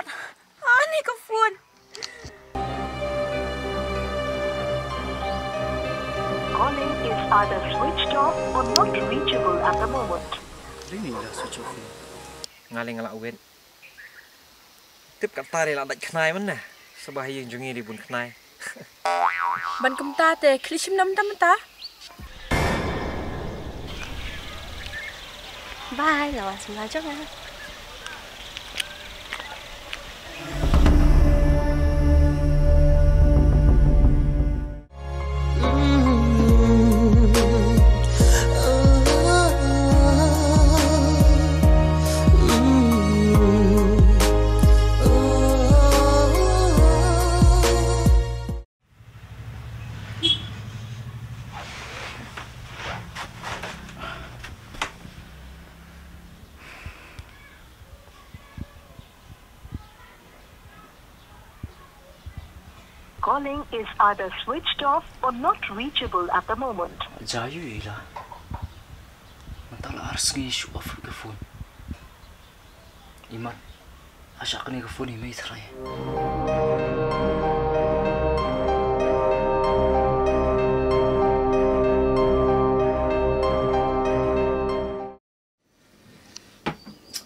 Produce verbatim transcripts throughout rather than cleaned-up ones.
Ani ka phone. Calling is either switched off or not reachable at the moment. Ring ni la switch off. Nga le nga la wet. Tip kata re la dait khnai man na. Saba ha ïing jong ngi dei bun khnai. Ban kumta te khlieh shim nam tam ta. Bye, lawan semla jong. Calling is either switched off or not reachable at the moment. Jayu ila. Mynta la ar sngi shu off ka phone. Iman. Asha kane ka phone i mei trai.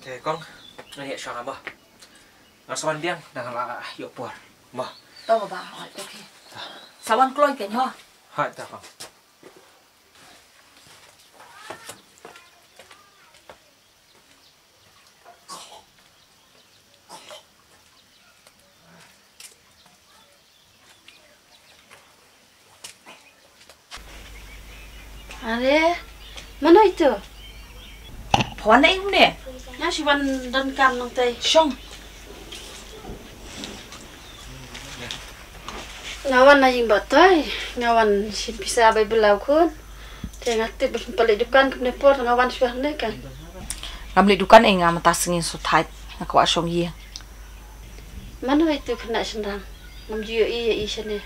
Te kong, ngan ïa shong ba. Nga sa wan biang, dang la ïoh por. Ba. To ba, okay. Sa wan kloi kein ho. Ha, ta kong. Are, mano itu? Phawan na ing ne? Nga shu wan donkam nangtai. Shong. Nga wan na ïing ba toi, nga wan shim pisa bai bla u khun. Te nga tip ba pynpalei dukan kumne por nga wan shuwa ne kan. Ngam leh dukan ei, nga mynta sngi shu thait, nga kwah shong ïing. Mano itu khynnah shynrang? Ngam ju ïohi ïa i shane.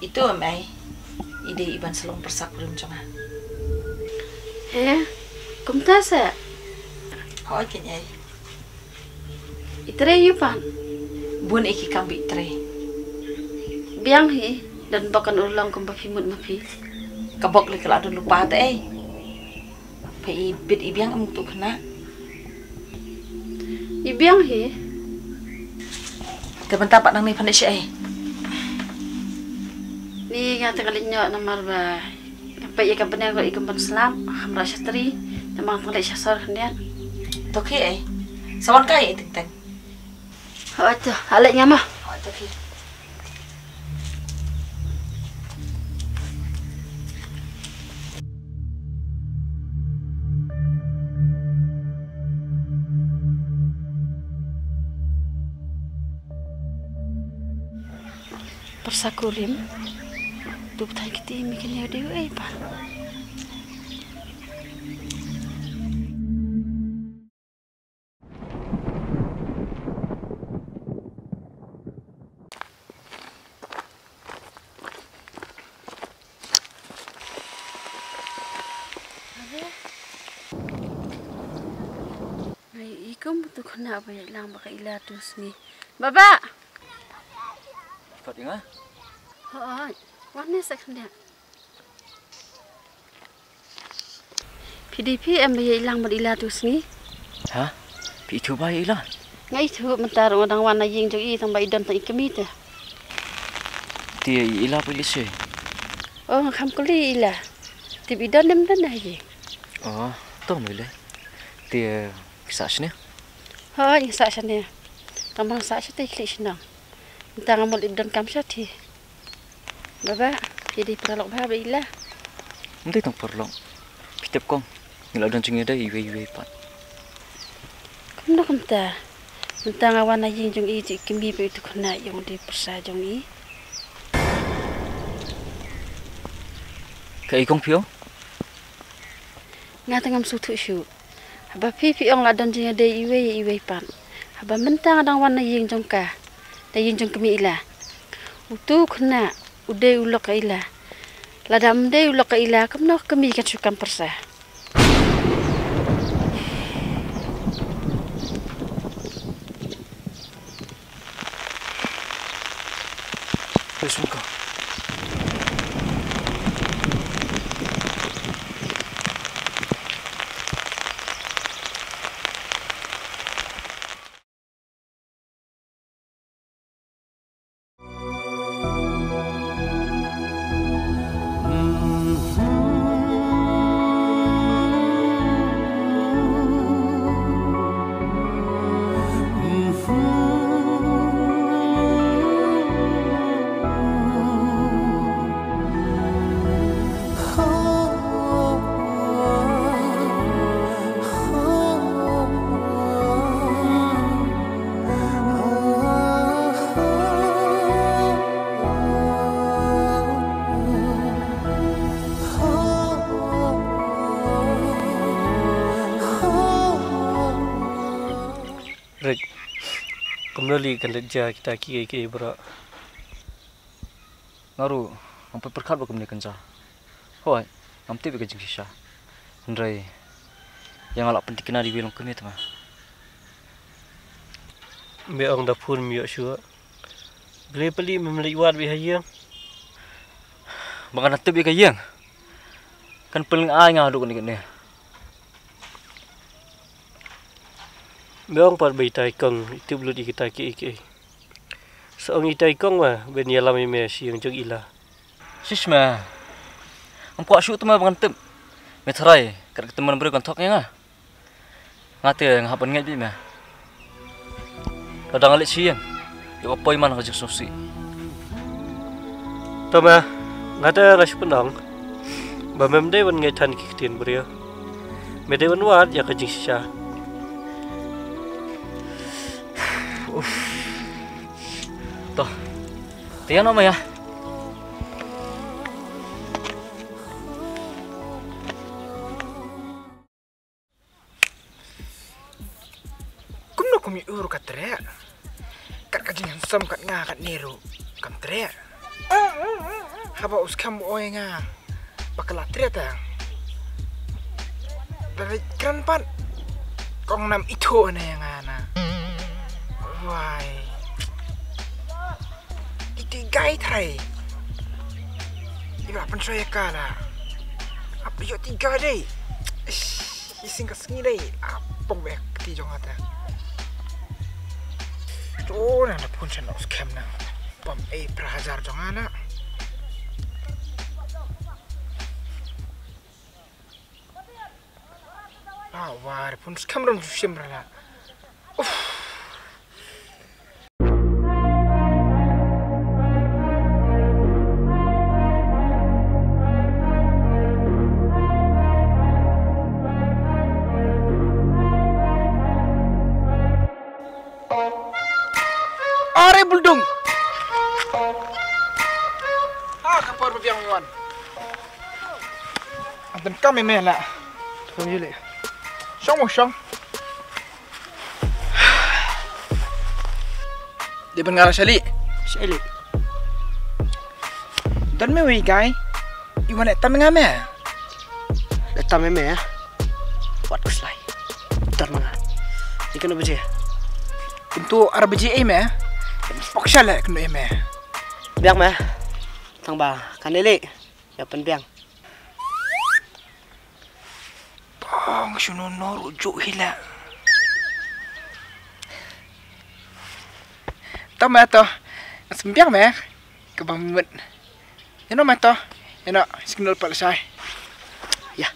Itu em ei, i dei i ban sa long pyrsa kurim jong nga. He, kumta sa? Hooid kein ei. I trei ïa u pan? Bun ei ki kam ba i trei. Biang hi, don bok kan urlong kumba phi mut ma phi. Ka bok lei ka la don lypa te ei. Phi i bit i biang em tu khynnah. I biang hi. Te mynta pat nangne phan ïa shi ei. Ni nga te ka leit ñiuh namar ba Peit ïa ka bneng ruh i kum ban slap, hamra shatri, namar tang leit sha sor khyndiat. To khie ei. Sa wan kai ei teng teng. Hooid to, ha leit nga ma. Hooid to khie. Pyrsa kurim. Tu bthai kti mi kynja dei ei pa. Ngi i kum tu khynnah ba ïaid lang bad ka Ila tu sngi. Baba! Kot ïa nga? Hooid. Wan ne sa khyndiat. Phi dei phi em ba ïaid lang bad Ila tu sngi? Ha? Phi ithuh ba ïa Ila? Nga ithuh mynta ruh nga dang wan na ïing jong i tang ba i don tang i kmie te. Te ïa Ila phi leit sha? Oh, nga kham kylli ïa Ila. Tip i don ne ym don na ïing. Oh, to mei le. Te phi sah shane? Hooid, nga sah shane. Tang ba nga sah shatei khlieh shnong. Mynta nga mut leit donkam shathie. Baba, phi dei paralok bha bad Ila? Ym dei tang paralok. Phi tip kong, ngi la don jingïadei iwei iwei pat. Kumno kumta? Mynta nga wan na ïing jong i, i kmie bad utu khynnah ïong dei pyrsa jong i. Kaei kong phi ong? Nga te ngam sngewthuh shuh. Haba phi phi ong la don jingïadei iwei ïa iwei pat. Haba mynta nga dang wan na ïing jong ka, na ïing jong kmie Ila. Utu u khynnah u dei u lok ka Ila. Lada ym dei u lok ka Ila, kumno ka kmie kan shu kam pyrsa? Rick, kumno lei kan leit jia kita kiei kiei baroh? Nga ruh ngam pat pyrkhat ba kumne kan jia. Hooid, ngam tip ïa ka jingshisha. Hynrei ïa nga lah pynthikna da iwei i longkmie te ma. Me ong da phone me ïoh shuh. Balei pali mem leit wad beit ha ïing? Ba ngan tip ïa ka ïing. Kan pynlyngngai nga haduh kane kane. Me ong pat ba itai i kong i tip lut ïa kita kiei kiei. Sa ong itai i kong ma ban ïalam ïa me sha ïing jong i la. Shish ma. Ngam kwah shuh te ma ba ngan tip. Me tharai kat ka tymmen briew kan thok ïa nga. Nga te nga hap ban ngeit beit me. Lada nga leit sha ïing, ïoh ka poi man ka jingsngewsih. To ma, nga te nga shu pynong ba mem dei ban ngeit than ki ktien briew. Me dei ban wad ïa ka jingshisha. Uff. To. Te ïa no ma ïa. Kumno kum i ur ka treh. Kat ka jinghandsome kat nga kat ne ruh kam treh. Haba u skhem u oi nga ba ka la treh ta. Da leit kren pat kong nam ithuh ne nga na. Wai. Iti gai thai. Iba pynshoi ka la. Ap yo ti gai dei. Ish. Ising ka sngi dei. Apong bek ti jong ata. Tu na na pun sen os kem na. Pam ei pra hajar jong ana. Ah, war pun skam ram jusim rala. Uff. Are buldung. Ah, ka por biang wan. Antan kam me la. Kam yule. Shong mo shong. Dei ban nga la shali. Shali. Don me wei guy. I wan tam nga me. Le tam me ya. Wat kuslai. Don nga. Ni kena baje. Untuk ar baje ai me. Pokshal le kena me. Biang me. Tang ba kan lele. Ya pen biang. Bong shunu no rujuk hila. Tama to. Sembiang me. Kebamut. Ino ma to. Ino signal pal sai. Ya.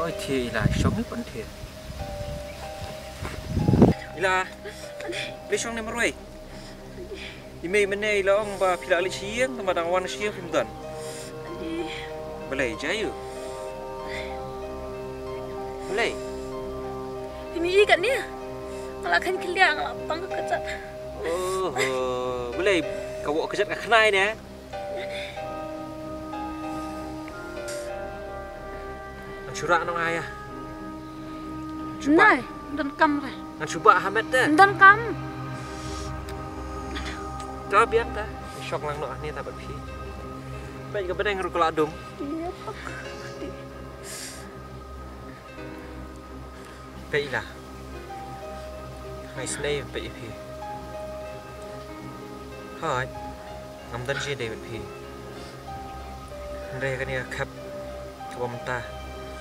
Oi, thie ila, shong ni pun thie. Ila, phi shong ni marwei. I mei mynne i la ong ba phi la leit sha ïing, tang ba dang wan sha ïing phim don. Balei, jia aïu? Balei? Phim ïohi katne. Nga la kheiñ khylliah, nga la pang ka kjat. Oho, balei ka wok kjat ka khnai ne? Ngan shu rah noh ïa. Shu bah. Nai, donkam re. Ngan shu bah ha met te. Donkam. Ta biang ta. Shong lang noh hangne ta bad phi. Peit ka bneng ruh ka la dung. Ïa, pak. Peit la. Nga isynei peit ïa phi. Hooid. Ngam don jingïadei bad phi. Hynrei kane ka khep kaba mynta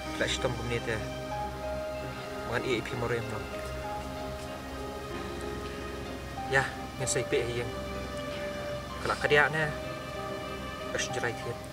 phi la shitom kumne te, ba ngan ïeh ïa phi marwei mo. Ïa, ngin sa ïa peit ha ïing. Ka la kadiah ne ka shu jrai thied.